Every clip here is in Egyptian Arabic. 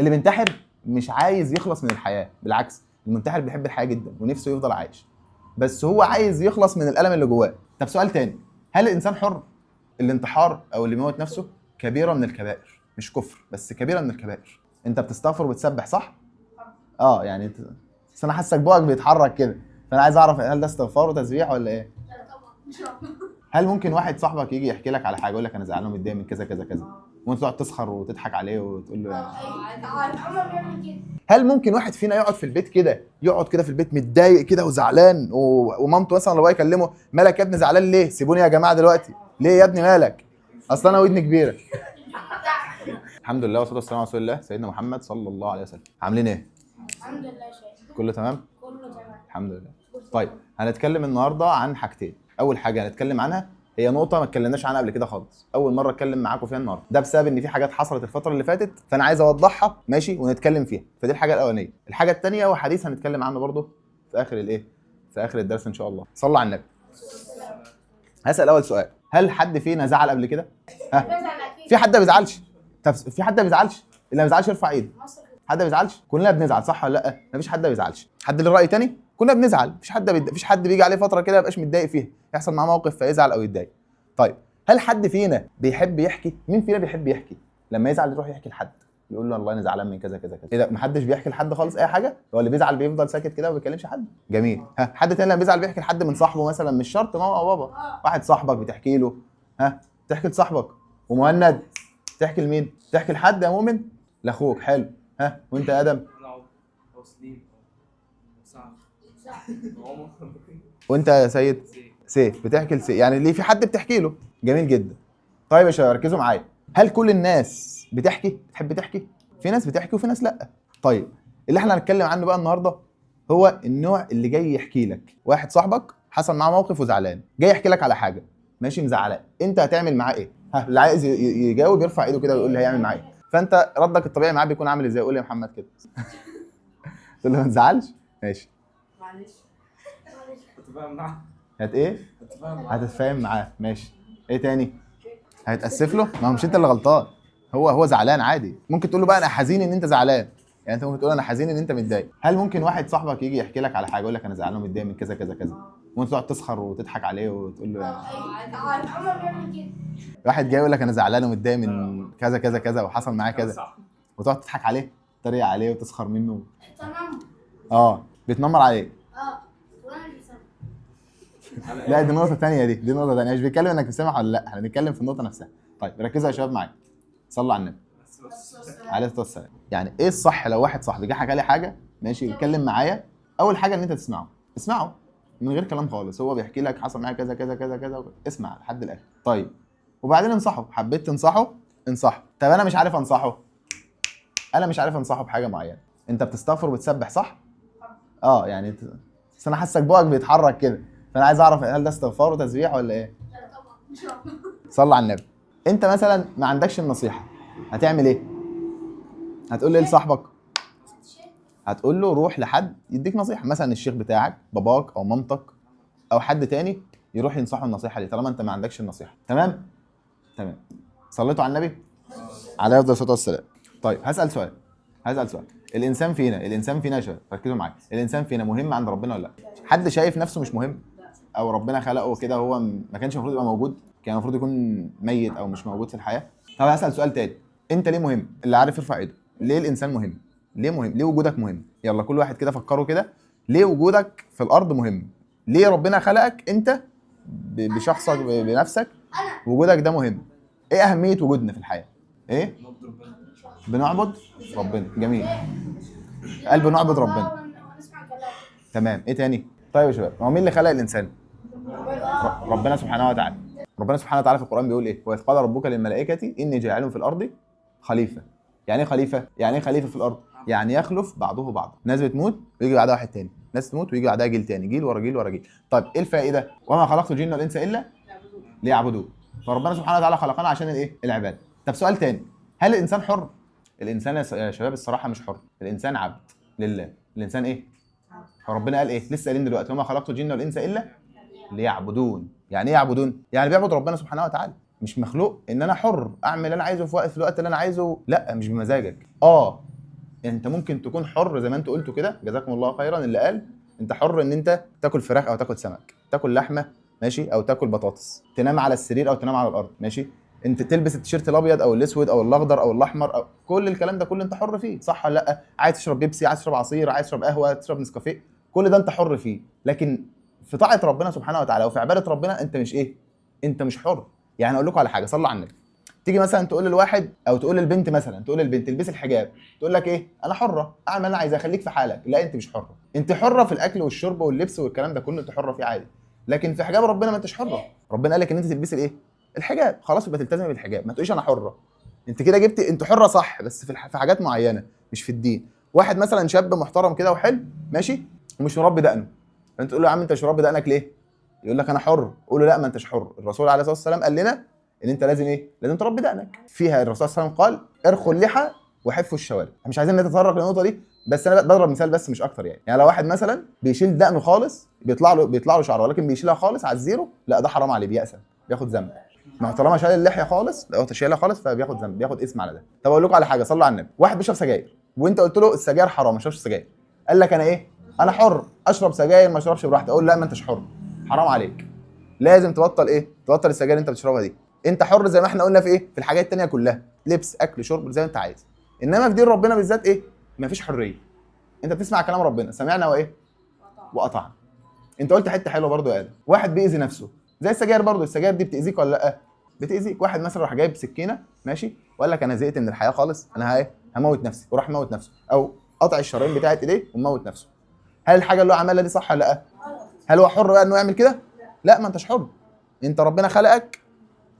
اللي بينتحر مش عايز يخلص من الحياة، بالعكس المنتحر بيحب الحياة جدا ونفسه يفضل عايش، بس هو عايز يخلص من الالم اللي جواه. طب سؤال تاني، هل الانسان حر؟ الانتحار او اللي بيموت نفسه كبيرة من الكبائر، مش كفر بس كبيرة من الكبائر. انت بتستغفر وبتسبح صح؟ اه يعني بس انا حاسك بقك بيتحرك كده، فانا عايز اعرف هل ده استغفار وتسبيح ولا ايه؟ لا طبعا ان شاء الله. هل ممكن واحد صاحبك يجي يحكي لك على حاجة يقول لك انا زعلان ومتضايق من كذا كذا كذا، وانت تقعد تسخر وتضحك عليه وتقول له يعني؟ عمر بيعمل كده. هل ممكن واحد فينا يقعد في البيت كده، يقعد كده في البيت متضايق كده وزعلان ومامته مثلا لو يكلمه مالك يا ابني زعلان ليه؟ سيبوني يا جماعة دلوقتي، ليه يا ابني مالك؟ اصل انا ودني كبيرة. الحمد لله والصلاة والسلام على رسول الله سيدنا محمد صلى الله عليه وسلم. عاملين ايه؟ الحمد لله يا شيخ، كله تمام؟ كله تمام. الحمد لله. طيب هنتكلم النهارده عن حاجتين. اول حاجة هنتكلم عنها هي نقطة ما اتكلمناش عنها قبل كده خالص، اول مرة اتكلم معاكم فيها النهارده، ده بسبب ان في حاجات حصلت الفترة اللي فاتت فانا عايز اوضحها، ماشي، ونتكلم فيها. فدي الحاجة الاولانية. الحاجة الثانية هو حديث هنتكلم عنه برضه في اخر الايه؟ في اخر الدرس ان شاء الله. صلى على النبي. هسال اول سؤال، هل حد فينا زعل قبل كده؟ ها؟ بزعل اكيد. في حد ما بيزعلش؟ طب في حد ما بيزعلش؟ اللي ما بيزعلش يرفع ايده. مصر. حد ما بيزعلش؟ كلنا بنزعل صح ولا لا؟ مفيش حد ما بيزعلش. حد له راي تاني؟ كلنا بنزعل، مفيش حد بيجي عليه فترة كده ما يبقاش متضايق فيها، يحصل معاه موقف فيزعل او يتضايق. طيب هل حد فينا بيحب يحكي؟ مين فينا بيحب يحكي؟ لما يزعل يروح يحكي لحد، يقول له والله انا زعلان من كذا كذا كذا. ايه ده؟ محدش بيحكي لحد خالص اي حاجة؟ هو اللي بيزعل بيفضل ساكت كده وما بيكلمش حد؟ جميل. ها، حد تاني لما بيزعل بيحكي لحد من صاحبه مثلا، مش شرط ماما او بابا، واحد صاحبك بتحكي له. ها، تحكي لصاحبك. ومهند تحكي لمين؟ تحكي لحد يا مؤمن؟ لاخوك. حلو. ها، وانت يا ادم؟ او سليم او سعد عمر. وانت يا سيد؟ سيف. بتحكي لسيف، يعني ليه في حد بتحكي له. جميل جدا. طيب يا شباب ركزوا معايا، هل كل الناس بتحكي؟ بتحب تحكي؟ في ناس بتحكي وفي ناس لا. طيب اللي احنا هنتكلم عنه بقى النهارده هو النوع اللي جاي يحكي لك. واحد صاحبك حصل معاه موقف وزعلان، جاي يحكي لك على حاجة، ماشي، مزعلاه، انت هتعمل معاه ايه؟ ها، اللي عايز يجاوب يرفع ايده كده ويقول لي هيعمل معاه ايه. فانت ردك الطبيعي معاه بيكون عامل ازاي؟ قول لي يا محمد كده. تقول له ما تزعلش، ماشي. معلش. هتفاهم معاه. هت ايه؟ هتفاهم معاه. هتتفاهم معاه، ماشي. ايه تاني؟ هيتاسف له؟ ما هو مش انت اللي غلطان، هو زعلان عادي. ممكن تقول له بقى انا حزين ان انت زعلان، يعني انت ممكن تقول انا حزين ان انت متضايق. هل ممكن واحد صاحبك يجي يحكي لك على حاجة يقول لك انا زعلان ومتضايق من كذا كذا كذا، وانت تقعد تسخر وتضحك عليه وتقول له يعني؟ عمر بيعمل كده. واحد جاي يقول لك انا زعلان ومتضايق من كذا كذا كذا وحصل معايا كذا، صح. وتقعد تضحك عليه، تتريق عليه وتسخر منه. تنمر. اه، بيتنمر عليك. اه، وانا اللي سامع. لا دي نقطة تانية، دي نقطة تانية، مش بيتكلم انك سامع ولا لا، احنا بنتكلم في النقطة نفسها. طيب ركزوا يا شباب معايا، صلوا على النبي عليه الصلاة والسلام. يعني ايه الصح لو واحد صاحبي جه حكى لي حاجة، ماشي، يتكلم معايا، اول حاجة ان انت تسمعه، اسمعه من غير كلام خالص، هو بيحكي لك حصل معايا كذا كذا كذا كذا، اسمع لحد الاخر. طيب وبعدين انصحه، حبيت تنصحه انصحه. طب انا مش عارف انصحه، انا مش عارف انصحه بحاجة معينة. انت بتستغفر وبتسبح صح؟ اه يعني بس انا حاسك بقك بيتحرك كده، فانا عايز اعرف هل ده استغفار وتسبيح ولا ايه؟ لا طبعا ان شاء الله. صلى على النبي. انت مثلا ما عندكش النصيحة، هتعمل ايه؟ هتقول ايه لصاحبك؟ هتقول له روح لحد يديك نصيحة، مثلا الشيخ بتاعك، باباك او مامتك او حد تاني يروح ينصحه النصيحة دي طالما انت ما عندكش النصيحة. تمام؟ تمام. صليتوا على النبي؟ عليه افضل الصلاة والسلام. طيب هسال سؤال، هسال سؤال. الانسان فينا، الانسان فينا يا شباب ركزوا معايا، الانسان فينا مهم عند ربنا ولا لا؟ حد شايف نفسه مش مهم؟ او ربنا خلقه كده هو ما كانش المفروض يبقى موجود، كان المفروض يكون ميت او مش موجود في الحياة؟ طب هسال سؤال تاني، انت ليه مهم؟ اللي عارف يرفع ايده. ليه الانسان مهم؟ ليه مهم؟ ليه وجودك مهم؟ يلا كل واحد كده فكروا كده، ليه وجودك في الارض مهم؟ ليه ربنا خلقك انت بشخصك بنفسك؟ وجودك ده مهم. ايه اهمية وجودنا في الحياة؟ ايه؟ نعبد ربنا. بنعبد ربنا. جميل. قال بنعبد ربنا. ونسمع كلامه. تمام. ايه تاني؟ طيب يا شباب، هو مين اللي خلق الانسان؟ ربنا سبحانه وتعالى. ربنا سبحانه وتعالى في القرآن بيقول ايه؟ وإذ قال ربك للملائكة إني جاعل في الأرض خليفة. يعني ايه خليفة؟ يعني ايه خليفة في الأرض؟ يعني يخلف بعضه بعض. ناس بتموت ويجي بعدها واحد تاني، ناس تموت ويجي بعدها جيل تاني، جيل ورا جيل ورا جيل. طيب ايه الفائدة؟ وما خلقت الجن والإنس إلا ليعبدون. فربنا سبحانه وتعالى خلقنا عشان الايه؟ العبادة. طب سؤال تاني، هل الإنسان حر؟ الإنسان يا شباب الصراحة مش حر، الإنسان عبد لله. الإنسان ايه؟ فربنا قال ايه؟ لسه قايلين دلوقتي وما خلقت الجن والإنس إلا ليعبدون. يعني ايه يعبدون؟ يعني بيعبد ربنا سبحانه وتعالى. مش مخلوق ان انا حر اعمل اللي انا عايزه في وقت، في الوقت اللي انا عايزه، لا مش بمزاجك. انت ممكن تكون حر زي ما انتوا قلتوا كده، جزاكم الله خيرا اللي قال انت حر ان انت تاكل فراخ او تاكل سمك، تاكل لحمه ماشي او تاكل بطاطس، تنام على السرير او تنام على الارض ماشي، انت تلبس التيشيرت الابيض او الاسود او الاخضر او الاحمر او كل الكلام ده كله انت حر فيه، صح ولا لا؟ عايز تشرب بيبسي، عايز تشرب عصير، عايز تشرب قهوة، تشرب نسكافيه، كل ده انت حر فيه. لكن في طاعة ربنا سبحانه وتعالى وفي عباده ربنا انت مش ايه؟ انت مش حر. يعني اقول لكم على حاجة، صلى على النبي. تيجي مثلا تقول للواحد او تقول للبنت مثلا، تقول للبنت البسي الحجاب، تقول لك ايه؟ انا حره اعمل اللي انا عايزاه، خليك في حالك. لا انت مش حره، انت حره في الاكل والشرب واللبس والكلام ده كله انت حره فيه عادي، لكن في حجاب ربنا ما انتش حره. ربنا قال لك ان انت تلبسي الايه؟ الحجاب، خلاص يبقى تلتزمي بالحجاب، ما تقوليش انا حره. انت كده جبتي انت حره صح، بس في حاجات معينة مش في الدين. واحد مثلا شاب محترم كده وحلو ماشي ومش مربي دقنه، انت تقول له يا عم انت مش مربي دقنك ليه؟ يقول لك انا حر. قول له لا ما انتش حر، الرسول عليه الصلاة والسلام قال لنا ان انت لازم ايه؟ لازم تربي دقنك. فيها الرسول صلى الله عليه وسلم قال ارخوا اللحى وحفوا الشوارب. مش عايزين نتطرق للنقطة دي، بس انا بضرب مثال بس مش اكتر. يعني لو واحد مثلا بيشيل دقنه خالص، بيطلع له شعره ولكن بيشيلها خالص على ال zero، لا ده حرام عليه، بيأسم، بياخد ذنب. ما هو طالما شال اللحية خالص، لو شايلها خالص فبياخد ذنب، بياخد اسم على ده. طب اقول لكم على حاجة، صلوا على النبي. واحد بيشرب سجاير وانت قلت له السجاير حرام ما تشربش سجاير، قال لك انا ايه؟ انا حر اشرب سجاير ما اشربش براحتي. اقول لا ما انتش حر، حرام عليك، لازم تبطل ايه؟ تبطل السجاير اللي انت بتشربها دي. انت حر زي ما احنا قلنا في ايه؟ في الحاجات التانية كلها، لبس، اكل، شرب، زي ما انت عايز. انما في دين ربنا بالذات ايه؟ مفيش حرية. انت بتسمع كلام ربنا، سمعنا وايه؟ واطعنا. انت قلت حتة حلوة برضو يا ادم، واحد بيأذي نفسه زي السجاير برضو، السجاير دي بتأذيك ولا لا؟ بتأذيك. واحد مثلا راح جايب سكينة ماشي وقال لك انا زهقت من الحياة خالص، انا ايه؟ هموت نفسي، وراح موت نفسه، او قطع الشرايين بتاعت ايديه وموت نفسه. هل الحاجة اللي هو عملها دي صح ولا لا؟ هل هو حر بقى انه يعمل كده؟ لا ما انتش حر، انت ربنا خلقك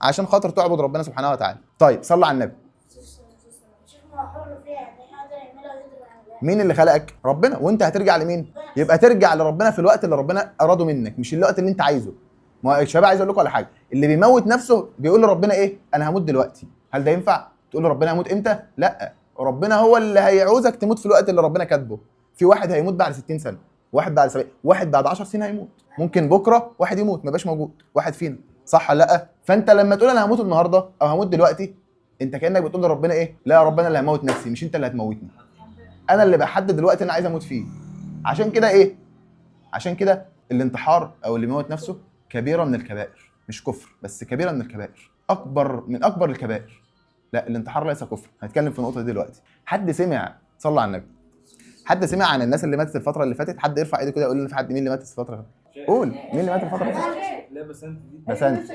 عشان خاطر تعبد ربنا سبحانه وتعالى. طيب صلى على النبي. شوف ما هو حر فيها، يعني يقدر يعملها ويقدر يعملها. مين اللي خلقك؟ ربنا. وانت هترجع لمين؟ يبقى ترجع لربنا في الوقت اللي ربنا اراده منك، مش الوقت اللي انت عايزه. ما هو الشباب عايز اقول لكم على حاجة، اللي بيموت نفسه بيقول لربنا ايه؟ انا هموت دلوقتي. هل ده ينفع؟ تقول لربنا هموت امتى؟ لا، ربنا هو اللي هيعوزك تموت في الوقت اللي ربنا كاتبه. في واحد هيموت بعد 60 سنة، واحد بعد 70، واحد بعد 10 سنين هيموت، ممكن بكره واحد يموت ما يبقاش موجود، واحد فينا، صح ولا لا؟ فانت لما تقول انا هموت النهارده او هموت دلوقتي، انت كانك بتقول لربنا ايه؟ لا يا رب انا اللي هموت نفسي، مش انت اللي هتموتني. انا اللي بحدد الوقت اللي انا عايز اموت فيه. عشان كده ايه؟ عشان كده الانتحار او اللي بيموت نفسه كبيرة من الكبائر، مش كفر بس كبيرة من الكبائر، اكبر من اكبر الكبائر. لا الانتحار ليس كفر، هنتكلم في النقطة دي دلوقتي. حد سمع، صلى على النبي، حد سمع عن الناس اللي ماتت الفترة اللي فاتت؟ حد يرفع ايده كده يقول لنا في حد مين اللي ماتت الفترة اللي فاتت؟ قول مين اللي مات الفترة اللي فاتت؟ لا بس انت دي بس انت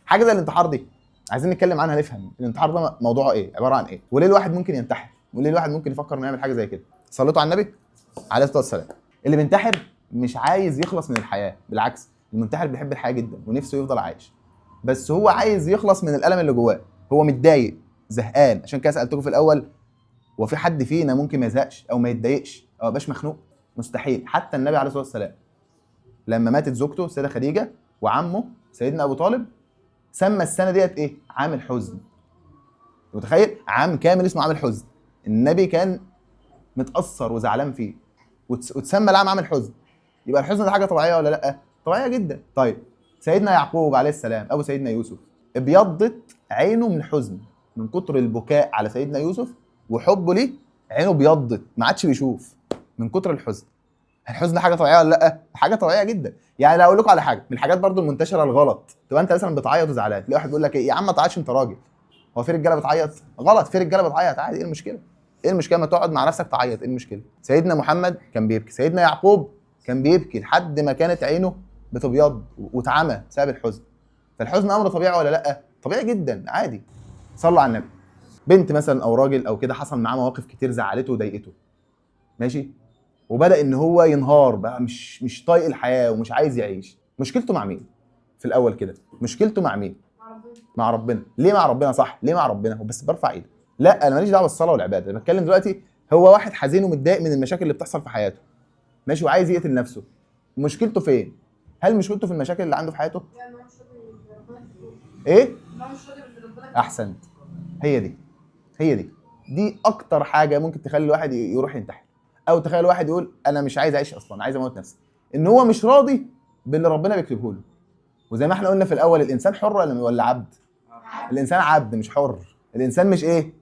حاجة زي الانتحار دي عايزين نتكلم عنها، نفهم الانتحار ده موضوعه ايه، عبارة عن ايه، وليه الواحد ممكن ينتحر، وليه الواحد ممكن يفكر انه يعمل حاجة زي كده. صليتوا على النبي عليه الصلاة والسلام. اللي بينتحر مش عايز يخلص من الحياة، بالعكس المنتحر بيحب الحياة جدا ونفسه يفضل عايش، بس هو عايز يخلص من الالم اللي جواه، هو متضايق زهقان. عشان كده سالتكم في الاول، هو في حد فينا ممكن ما يزهقش او ما يتضايقش او ما يبقاش مخنوق؟ مستحيل. حتى النبي عليه الصلاة والسلام لما ماتت زوجته السيدة خديجة وعمه سيدنا ابو طالب، سمى السنة ديت ايه؟ عام الحزن. متخيل؟ عام كامل اسمه عام الحزن. النبي كان متاثر وزعلان فيه، وتسمى العام عام الحزن. يبقى الحزن ده حاجة طبيعية ولا لا؟ طبيعية جدا. طيب سيدنا يعقوب عليه السلام ابو سيدنا يوسف، ابيضت عينه من الحزن، من كتر البكاء على سيدنا يوسف وحبه ليه، عينه ابيضت ما عادش بيشوف من كتر الحزن. الحزن حاجة طبيعية ولا لا؟ حاجة طبيعية جدا. يعني لو اقول لكم على حاجة من الحاجات برضو المنتشرة الغلط، تبقى انت مثلا بتعيط وزعلان، تلاقي واحد بيقول لك ايه يا عم ما تعيطش انت راجل، هو في رجاله بتعيط؟ غلط، في رجاله بتعيط عادي، ايه المشكلة؟ ايه المشكلة ما تقعد مع نفسك تعيط، ايه المشكلة؟ سيدنا محمد كان بيبكي، سيدنا يعقوب كان بيبكي لحد ما كانت عينه بتبيض واتعمى بسبب الحزن. فالحزن امر طبيعي ولا لا؟ طبيعي جدا عادي. صلوا على النبي. بنت مثلا او راجل او كده حصل معاه مواقف كتير زعلته وضايقته، ماشي، وبدا ان هو ينهار بقى، مش طايق الحياة ومش عايز يعيش. مشكلته مع مين في الاول كده؟ مشكلته مع مين؟ مع ربنا. ليه مع ربنا؟ صح، ليه مع ربنا؟ بس برفع ايدي، لا انا ماليش دعوه بالصلاة والعبادة، انا بتكلم دلوقتي هو واحد حزين ومتضايق من المشاكل اللي بتحصل في حياته، ماشي، وعايز يقتل نفسه. مشكلته فين؟ هل مشكلته في المشاكل اللي عنده في حياته؟ ايه؟ احسنت، هي دي، هي دي، دي اكتر حاجة ممكن تخلي الواحد يروح ينتحر، او تخلي الواحد يقول انا مش عايز اعيش اصلا، عايز اموت نفسي، ان هو مش راضي باللي ربنا بيكتبه له. وزي ما احنا قلنا في الاول، الانسان حر ولا عبد؟ الانسان عبد مش حر. الانسان مش ايه؟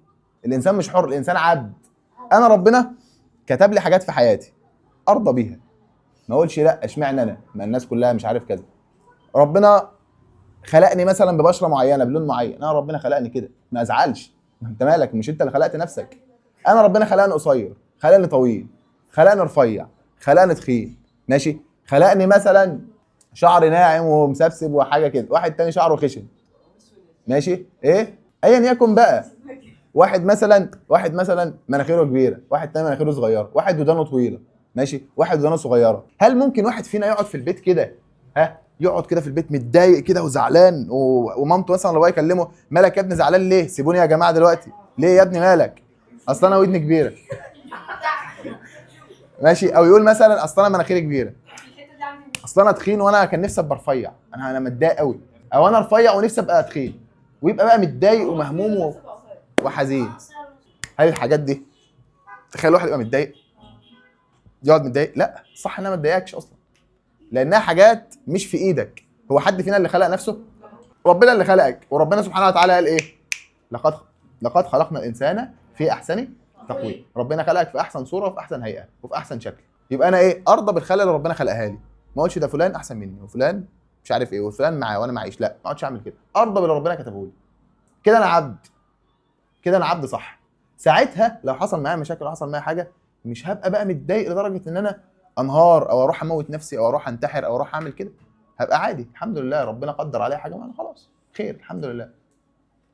الانسان مش حر، الانسان عبد. انا ربنا كتب لي حاجات في حياتي ارضى بيها، ما اقولش لا اشمعنى انا، ما الناس كلها مش عارف كذا. ربنا خلقني مثلا ببشره معينة بلون معين، انا ربنا خلقني كده، ما ازعلش. ما انت مالك، مش انت اللي خلقت نفسك. انا ربنا خلقني قصير، خلقني طويل، خلقني رفيع، خلقني تخين، ماشي، خلقني مثلا شعر ناعم ومسبسب وحاجه كده، واحد تاني شعره خشن، ماشي، ايه ايا يكن بقى. واحد مثلا مناخيره كبيرة، واحد تاني مناخيره صغيرة، واحد ودانه طويلة، ماشي، واحد ودانه صغيرة. هل ممكن واحد فينا يقعد في البيت كده، ها، يقعد كده في البيت متضايق كده وزعلان، ومامته مثلا لو يكلمه مالك يا ابني زعلان ليه؟ سيبوني يا جماعة دلوقتي. ليه يا ابني مالك؟ اصل انا ودني كبيرة، ماشي. او يقول مثلا اصل انا مناخيري كبيرة، اصل انا تخين وانا كان نفسي ابقى رفيع، انا متضايق قوي، او انا رفيع ونفسي ابقى تخين، ويبقى بقى متضايق ومهموم وحزين. هل الحاجات دي تخيل واحد يبقى متضايق، يقعد متضايق؟ لا، صح انها ما تضايقكش اصلا، لانها حاجات مش في ايدك. هو حد فينا اللي خلق نفسه؟ ربنا اللي خلقك. وربنا سبحانه وتعالى قال ايه؟ لقد خلقنا الانسان في احسن تقويم. ربنا خلقك في احسن صوره وفي احسن هيئة وفي احسن شكل. يبقى انا ايه؟ ارضى بالخلق اللي ربنا خلقها لي، ما اقولش ده فلان احسن مني وفلان مش عارف ايه وفلان معاه وانا معيش، لا، ما اقعدش اعمل كده. ارضى باللي ربنا كتبه لي. كده انا عبد، كده انا عبد صح. ساعتها لو حصل معايا مشاكل او حصل معايا حاجة مش هبقى بقى متضايق لدرجة ان انا انهار او اروح اموت نفسي او اروح انتحر او اروح اعمل كده. هبقى عادي، الحمد لله ربنا قدر عليا حاجة وانا خلاص خير الحمد لله.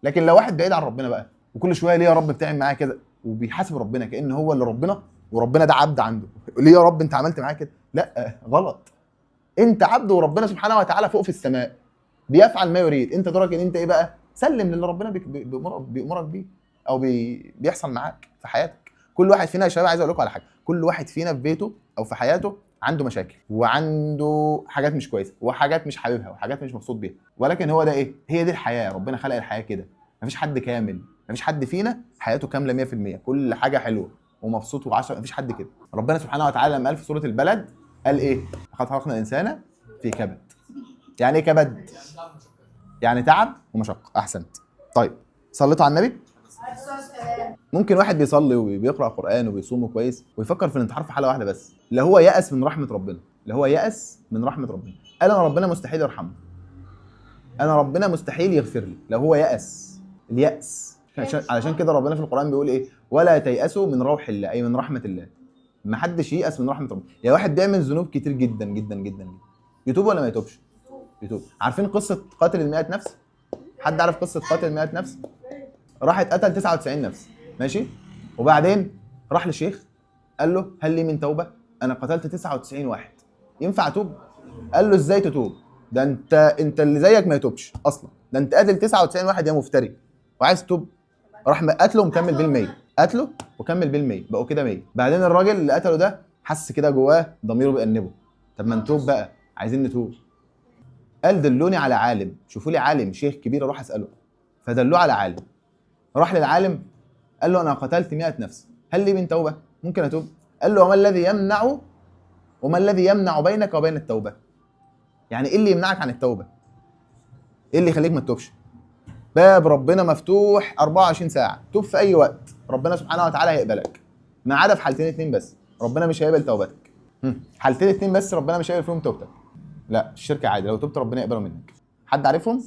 لكن لو واحد بعيد عن ربنا بقى وكل شوية ليه يا رب بتعمل معايا كده، وبيحاسب ربنا كأن هو اللي ربنا وربنا ده عبد عنده، ليه يا رب انت عملت معايا كده؟ لا، غلط. انت عبد وربنا سبحانه وتعالى فوق في السماء بيفعل ما يريد. انت دورك ان انت ايه بقى؟ سلم للي ربنا بيأمرك بيه او بيحصل معاك في حياتك. كل واحد فينا يا شباب، عايز اقول لكم على حاجة، كل واحد فينا في بيته او في حياته عنده مشاكل وعنده حاجات مش كويسة وحاجات مش حاببها وحاجات مش مبسوط بيها، ولكن هو ده ايه؟ هي دي الحياة. ربنا خلق الحياة كده، مفيش حد كامل، مفيش حد فينا حياته كاملة 100%، كل حاجة حلوة ومبسوط وعشرة، مفيش حد كده. ربنا سبحانه وتعالى لما قال في سورة البلد قال ايه؟ لقد خلقنا الانسان في كبد. يعني ايه كبد؟ يعني تعب ومشقة. احسنت. طيب صليتوا على النبي؟ ممكن واحد بيصلي وبيقرا قران وبيصوم كويس ويفكر في الانتحار في حاله واحدة بس، اللي هو يأس من رحمه ربنا، اللي هو يأس من رحمه ربنا، قال انا ربنا مستحيل يرحمني، انا ربنا مستحيل يغفر لي. لو هو يأس، اليأس، علشان كده ربنا في القرآن بيقول ايه؟ ولا تيأسوا من روح الله، اي من رحمه الله. ما حدش ييأس من رحمه ربنا. يا واحد بيعمل ذنوب كتير جدا جدا جدا جدا، يتوب ولا ما يتوبش؟ يتوب. عارفين قصة قاتل ال100 نفس؟ حد عارف قصة قاتل ال100 نفس؟ راح اتقتل 99 نفس، ماشي؟ وبعدين راح لشيخ قال له هل لي من توبه؟ انا قتلت 99 واحد، ينفع اتوب؟ قال له ازاي تتوب؟ ده انت اللي زيك ما يتوبش اصلا، ده انت قاتل 99 واحد يا مفتري وعايز تتوب. راح قتله ومكمل بال100، قتله وكمل بال100، بقوا كده 100. بعدين الراجل اللي قتله ده حس كده جواه ضميره بيأنبه، طب ما نتوب بقى، عايزين نتوب. قال دلوني على عالم، شوفوا لي عالم شيخ كبير اروح اساله. فدلوه على عالم، راح للعالم قال له انا قتلت 100 نفس، هل لي من توبه؟ ممكن اتوب؟ قال له وما الذي يمنع بينك وبين التوبة؟ يعني ايه اللي يمنعك عن التوبة؟ ايه اللي يخليك ما تتوبش؟ باب ربنا مفتوح 24 ساعة، توب في اي وقت، ربنا سبحانه وتعالى هيقبلك، ما عدا في حالتين اتنين بس ربنا مش هيقبل توبتك. حالتين اتنين بس ربنا مش هيقبل فيهم توبتك. لا، الشرك عادي، لو تبت ربنا يقبله منك. حد عارفهم؟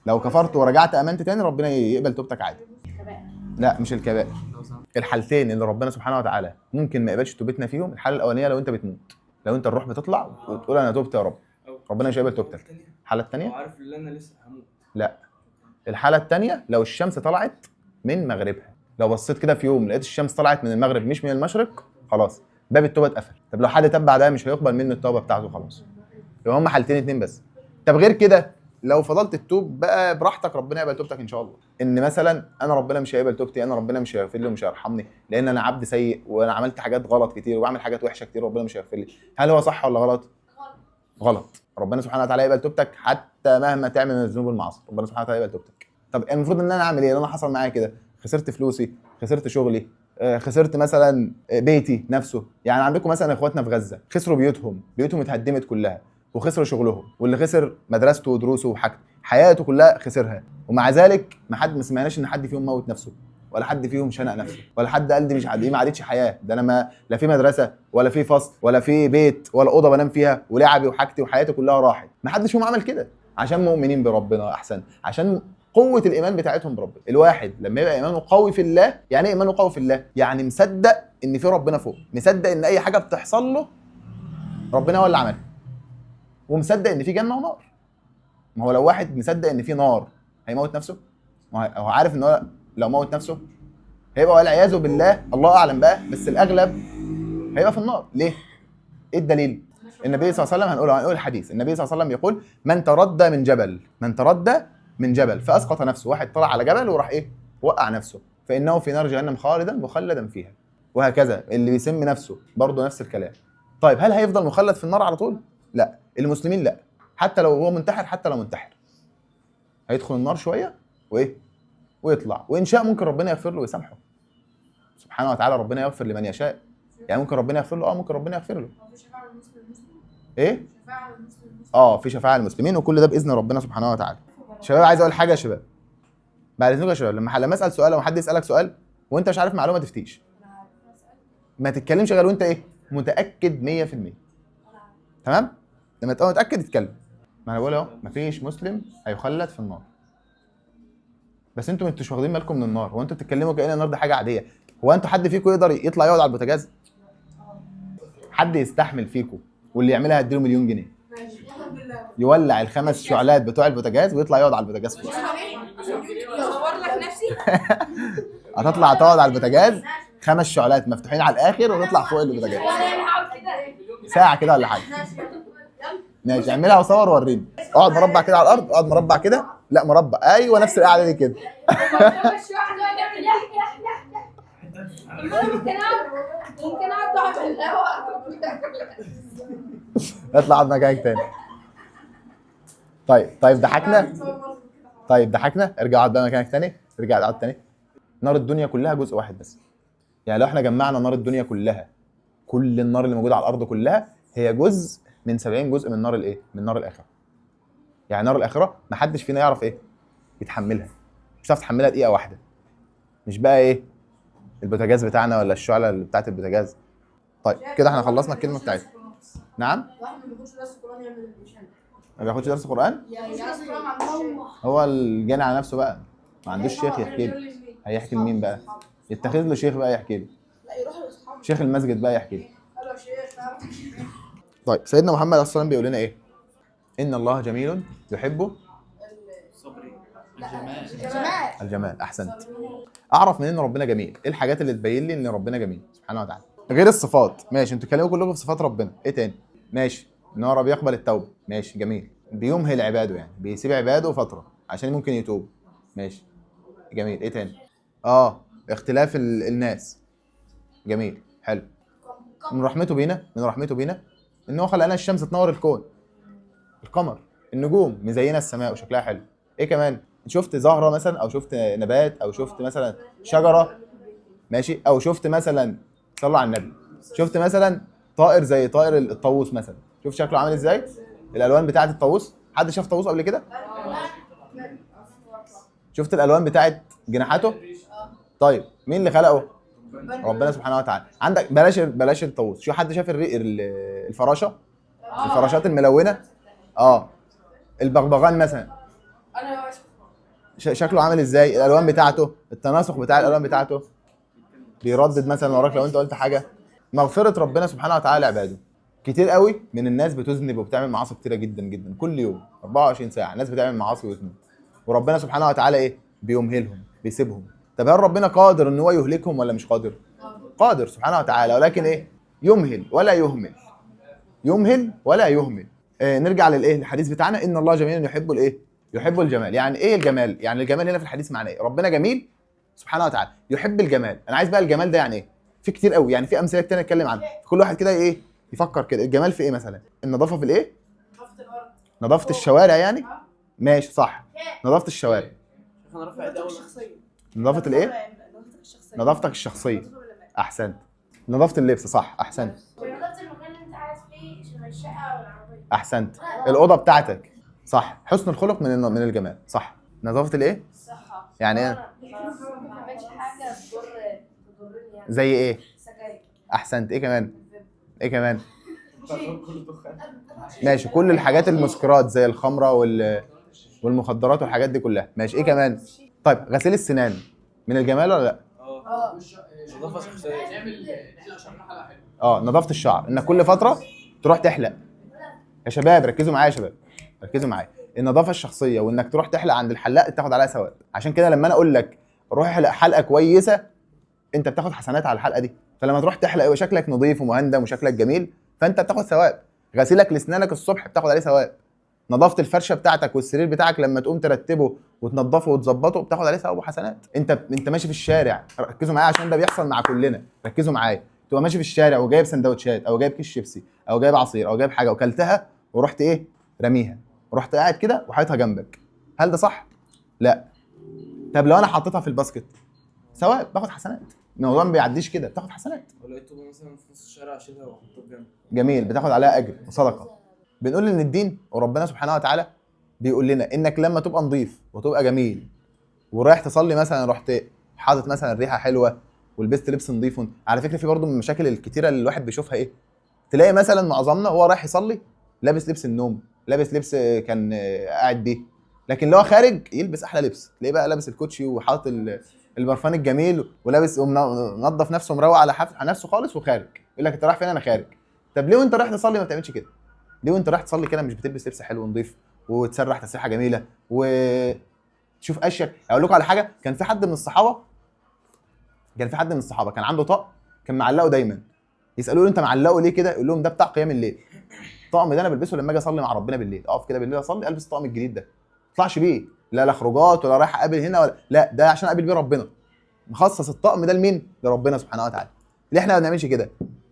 لو كفرت ورجعت امنت تاني ربنا يقبل توبتك عادي. لا، مش الكبائر. الحالتين اللي ربنا سبحانه وتعالى ممكن ما يقبلش توبتنا فيهم، الحالة الاولانية لو انت بتموت، لو انت الروح بتطلع وتقول انا تبت يا رب، ربنا مش هيقبل توبتك. الحالة الثانية، عارف اللي انا لسه هموت. لا، الحالة الثانية لو الشمس طلعت من مغربها، لو بصيت كده في يوم لقيت الشمس طلعت من المغرب مش من المشرق، خلاص باب التوبة اتقفل. طب لو حد تب بعدها مش هيقبل منه التوبة بتاعته، خلاص. يبقى هم حالتين اتنين بس. طب غير كده لو فضلت تتوب بقى براحتك ربنا يقبل توبتك ان شاء الله. ان مثلا انا ربنا مش هيقبل توبتي، انا ربنا مش هيغفر لي ومش هيرحمني لان انا عبد سيء وانا عملت حاجات غلط كتير وبعمل حاجات وحشة كتير وربنا مش هيغفر لي. هل هو صح ولا غلط؟ غلط. ربنا سبحانه وتعالى يقبل توبتك حتى مهما تعمل من الذنوب والمعاصي، ربنا سبحانه وتعالى يقبل توبتك. طب المفروض ان انا اعمل ايه؟ انا حصل معايا كده، خسرت فلوسي، خسرت شغلي، خسرت مثلا بيتي نفسه. يعني عندكم مثلا اخواتنا في غزة خسروا بيوتهم، بيوتهم اتهدمت كلها، وخسروا شغلهم، واللي خسر مدرسته ودروسه وحاجته، حياته كلها خسرها، ومع ذلك ما سمعناش ان حد فيهم موت نفسه. ولا حد فيهم شنق نفسه، ولا حد قال دي مش دي ما عادتش حياة، ده انا ما لا في مدرسه ولا في فصل ولا في بيت ولا اوضة بنام فيها ولعبي وحاجتي وحياتي كلها راحت. ما حدش فيهم عمل كده، عشان مؤمنين بربنا احسن، عشان قوة الايمان بتاعتهم بربنا. الواحد لما يبقى ايمانه قوي في الله، يعني ايه ايمانه قوي في الله؟ يعني مصدق ان في ربنا فوق، مصدق ان اي حاجة بتحصل له ربنا هو اللي عملها، ومصدق ان في جنة ونار. ما هو لو واحد مصدق ان في نار هيموت نفسه؟ ما هو عارف ان هو لو موت نفسه هيبقى والعياذ بالله، الله اعلم بقى، بس الاغلب هيبقى في النار. ليه؟ ايه الدليل؟ النبي صلى الله عليه وسلم، هنقول الحديث، النبي صلى الله عليه وسلم يقول من تردى من جبل، من تردى من جبل فاسقط نفسه، واحد طلع على جبل وراح ايه؟ وقع نفسه، فانه في نار جهنم خالدا مخلدا فيها. وهكذا اللي بيسم نفسه برضه نفس الكلام. طيب هل هيفضل مخلد في النار على طول؟ لا، المسلمين لا، حتى لو هو منتحر، حتى لو منتحر هيدخل النار شوية وايه؟ ويطلع، وان شاء ممكن ربنا يغفر له ويسامحه سبحانه وتعالى. ربنا يغفر لمن يشاء، يعني ممكن ربنا يغفر له، ممكن ربنا يغفر له. ايه؟ في شفاعة للمسلمين، وكل ده باذن ربنا سبحانه وتعالى. شباب عايز اقول حاجة يا شباب، بعد اذنكم يا شباب، لما اسال سؤال او حد يسالك سؤال وانت مش عارف معلومة تفتيش، ما تتكلمش غير وانت ايه؟ متاكد 100%. تمام؟ لما تبقى متاكد اتكلم. ما انا بقول اهو، مفيش مسلم هيخلد في النار. بس انتوا ما انتوش واخدين بالكم من النار، هو انتوا بتتكلموا كأن النار دي حاجة عادية. هو انتوا حد فيكم يقدر يطلع يقعد على البوتاجاز؟ حد يستحمل فيكم؟ واللي يعملها هديله مليون جنيه. يولع الخمس شعلات بتوع البوتاجاز ويطلع يقعد على البوتاجاز فوق. اصور لك نفسي. هتطلع تقعد على البوتاجاز 5 شعلات مفتوحين على الاخر وتطلع فوق البوتاجاز ساعة كده ولا حاجة. ماشي، اعملها وصور ووريني. اقعد مربع كده على الارض، اقعد مربع كده، لا مربع، ايوه نفس القعدة دي كده. ممكن اقعد اعمل اطلع اقعد مكانك تاني. طيب ضحكنا، طيب ضحكنا، ارجع اقعد بقى مكانك تاني، ارجع اقعد تاني. نار الدنيا كلها جزء واحد بس. يعني لو احنا جمعنا نار الدنيا كلها، كل النار اللي موجودة على الارض كلها، هي جزء من 70 جزء من نار الايه؟ من نار الاخرة. يعني نار الاخرة ما حدش فينا يعرف ايه؟ يتحملها. مش هتعرف تتحملها دقيقة واحدة. مش بقى ايه؟ البوتاجاز بتاعنا ولا الشعلة اللي بتاعت البوتاجاز. طيب كده احنا خلصنا الكلمة بتاعتنا. نعم؟ واحد ما بياخدش درس قرآن يعمل مش ما بياخدش درس قرآن؟ هو الجاني على نفسه بقى، ما عندوش شيخ يحكي له. هيحكي لمين بقى؟ يتخذ له شيخ بقى يحكي له. لا يروح لاصحابه، شيخ المسجد بقى يحكي له. قالوا يا شيخ. طيب سيدنا محمد عليه الصلاة والسلام بيقول لنا ايه؟ ان الله جميل يحب الجمال. الجمال. احسنت. اعرف منين ان ربنا جميل؟ ايه الحاجات اللي تبين لي ان ربنا جميل سبحانه وتعالى؟ غير الصفات، ماشي، انتوا بتتكلموا كلكم في صفات ربنا، ايه تاني؟ ماشي، ان هو بيقبل التوبة، ماشي جميل، بيمهل عباده، يعني بيسيب عباده فترة عشان ممكن يتوب، ماشي جميل، ايه تاني؟ اختلاف الناس، جميل حلو. من رحمته بينا، من رحمته بينا ان هو خلق لنا الشمس تنور الكون، القمر، النجوم مزينة السماء وشكلها حلو. ايه كمان؟ شفت زهره مثلا، او شفت نبات، او شفت مثلا شجرة، ماشي، او شفت مثلا، صلى على النبي، شفت مثلا طائر زي طائر الطاووس مثلا، شوف شكله عامل ازاي، الالوان بتاعه الطاووس. حد شاف طاووس قبل كده؟ شفت الالوان بتاعه جناحاته؟ طيب مين اللي خلقه؟ ربنا سبحانه وتعالى. عندك بلاش الطاووس، شو حد شاف الفراشة؟ الفراشات الملونة، البغبغان مثلا، شكله عامل ازاي، الالوان بتاعته، التناسق بتاع الالوان بتاعته، بيردد مثلا وراك لو انت قلت حاجة. مغفرة ربنا سبحانه وتعالى لعباده. كتير قوي من الناس بتذنب وبتعمل معاصي كتيرة جدا جدا، كل يوم 24 ساعة الناس بتعمل معاصي وذنوب، وربنا سبحانه وتعالى ايه؟ بيمهلهم، بيسيبهم. طب هل ربنا قادر ان هو يهلكهم ولا مش قادر؟ قادر سبحانه وتعالى، ولكن ايه؟ يمهل ولا يهمل، يمهل ولا يهمل. نرجع للايه؟ الحديث بتاعنا، ان الله جميل يحب الايه؟ يحب الجمال. يعني ايه الجمال؟ يعني الجمال هنا في الحديث معناه ايه؟ ربنا جميل سبحانه وتعالى يحب الجمال. انا عايز بقى الجمال ده يعني ايه؟ في كتير قوي، يعني في امثلة كتير نتكلم عنها، كل واحد كده ايه يفكر كده. الجمال في ايه مثلا؟ النظافة في الايه؟ نظافة الارض، نظافة الشوارع يعني، ماشي صح، نظافة الشوارع، نظافة الايه؟ نظافتك الشخصية، احسنت. نظافة اللبس، صح، احسنت. نظافة المكان اللي انت قاعد فيه، شبه الشقة او العربية، احسنت. الاوضة بتاعتك، صح. حسن الخلق من الجمال، صح. نظافة الايه؟ الصحة يعني ايه؟ ما تعملش حاجة يعني. زي ايه؟ السجاير. احسنت. ايه كمان؟ ايه كمان؟ كله دخان. ماشي، كل الحاجات المسكرات زي الخمرة والمخدرات والحاجات دي كلها. ماشي، ايه كمان؟ طيب غسيل السنان من الجمال ولا لا؟ اه، نظافة شخصية. اه، نظافة الشعر، انك كل فترة تروح تحلق. يا شباب ركزوا معايا، يا شباب ركزوا معايا. النظافة الشخصية وانك تروح تحلق عند الحلاق تاخد عليها ثواب. عشان كده لما انا اقول لك روح احلق حلقة كويسة، انت بتاخد حسنات على الحلقة دي. فلما تروح تحلق يبقى شكلك نظيف ومهندم وشكلك جميل، فانت بتاخد ثواب. غسيلك لاسنانك الصبح بتاخد عليه ثواب. نظافة الفرشة بتاعتك والسرير بتاعك لما تقوم ترتبه وتنظفه وتظبطه بتاخد عليه ثواب وحسنات. انت ماشي في الشارع، ركزوا معايا عشان ده بيحصل مع كلنا، ركزوا معايا. تبقى ماشي في الشارع وجايب سندوتشات او جايب كيس شيبسي او جايب عصير او جايب حاجة وكلتها ورحت ايه؟ رميها، رحت قاعد كده وحاططها جنبك. هل ده صح؟ لا. طب لو انا حطيتها في ال basket ثواب، باخد حسنات. الموضوع ما بيعديش كده، بتاخد حسنات. ولقيت طوبة مثلا في نص الشارع اشيلها واحطها جنبي. جميل، بتاخد عليها اجر وصدقه. بنقول ان الدين وربنا سبحانه وتعالى بيقول لنا انك لما تبقى نظيف وتبقى جميل ورايح تصلي مثلا، رحت حاطط مثلا ريحه حلوة ولبست لبس نظيف. على فكرة في برضه من المشاكل الكتيرة اللي الواحد بيشوفها ايه؟ تلاقي مثلا معظمنا وهو رايح يصلي لابس لبس النوم، لابس لبس كان قاعد بيه، لكن لو خارج يلبس احلى لبس، تلاقيه بقى لابس الكوتشي وحاطط البرفان الجميل ولابس ومنظف نفسه ومروق على نفسه خالص وخارج. يقول لك انت رايح فين؟ انا خارج. طب ليه وانت رايح تصلي ما بتعملش كده؟ ليه وانت رايح تصلي كده مش بتلبس لبس حلو ونظيف وتسرح تسريحه جميلة وتشوف اشيك؟ اقول لكم على حاجة، كان في حد من الصحابة، كان عنده طقم كان معلقه دايما. يسالوه انت معلقه ليه كده؟ يقول لهم ده بتاع قيام الليل، الطقم ده انا بلبسه لما اجي اصلي مع ربنا بالليل، اقف كده بالليل اصلي البس الطقم الجديد ده، ما اطلعش بيه لا خروجات ولا رايح اقابل هنا ولا لا، ده عشان اقابل بيه ربنا. مخصص الطقم ده لمين؟ لربنا سبحانه وتعالى. ليه احنا ما بنعملش كده؟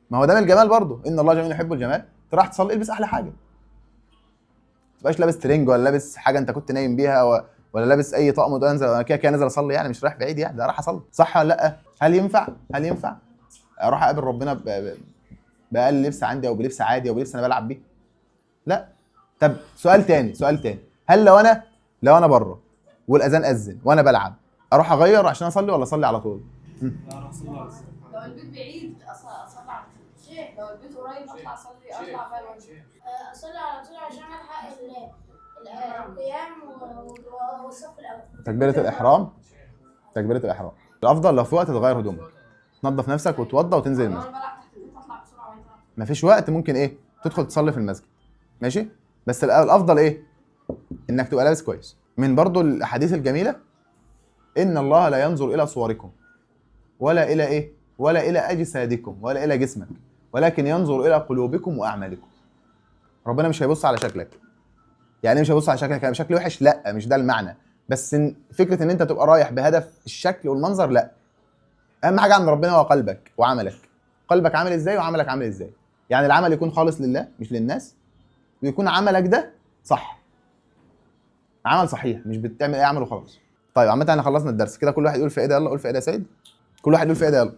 ما هو ده من الجمال برضه، ان الله جميل يحب الجمال. انت رايح تصلي البس احلى حاجة، ما تبقاش لابس ترنج ولا لابس حاجة انت كنت نايم بيها ولا لابس اي طقم وتقول انزل انا كده كده نازل اصلي، يعني مش رايح بعيد، يعني ده رايح اصلي، صح ولا لا؟ هل ينفع؟ هل ينفع اروح اقابل ربنا باقل لبس عندي او بلبس عادي او بلبس انا بلعب بيه؟ لا. طب سؤال تاني، سؤال تاني، هل لو انا بره والاذان اذن وانا بلعب اروح اغير عشان اصلي ولا اصلي على طول؟ لا، اروح اصلي على طول. لو البيت بعيد اصلي على طول، لو البيت قريب اطلع اصلي، اطلع غير وانزل. اصلي على طول عشان الحق القيام والصف الاول. تكبيرة الإحرام، تكبيرة الإحرام. الأفضل لو في وقت تغير هدومك، تنظف نفسك وتوضى وتنزل لو المسجد. انا بلعب تحت البيت اطلع بسرعة وانزل. مفيش وقت ممكن إيه؟ تدخل تصلي في المسجد. ماشي؟ بس الأفضل إيه؟ إنك تبقى لابس كويس. من برضو الأحاديث الجميلة، إن الله لا ينظر إلى صوركم ولا إلى إيه؟ ولا إلى أجسادكم ولا إلى جسمك، ولكن ينظر إلى قلوبكم وأعمالكم. ربنا مش هيبص على شكلك. يعني مش هيبص على شكلك هيبقى شكل وحش؟ لا، مش ده المعنى. بس فكرة ان انت تبقى رايح بهدف الشكل والمنظر، لا. اهم حاجة عند ربنا هو قلبك وعملك. قلبك عامل ازاي وعملك عامل ازاي. يعني العمل يكون خالص لله مش للناس، ويكون عملك ده صح، عمل صحيح، مش بتعمل اي عمل وخلاص. طيب عامة احنا خلصنا الدرس كده، كل واحد يقول فائدة. يلا قول فائدة يا سيد. كل واحد يقول فائدة يلا.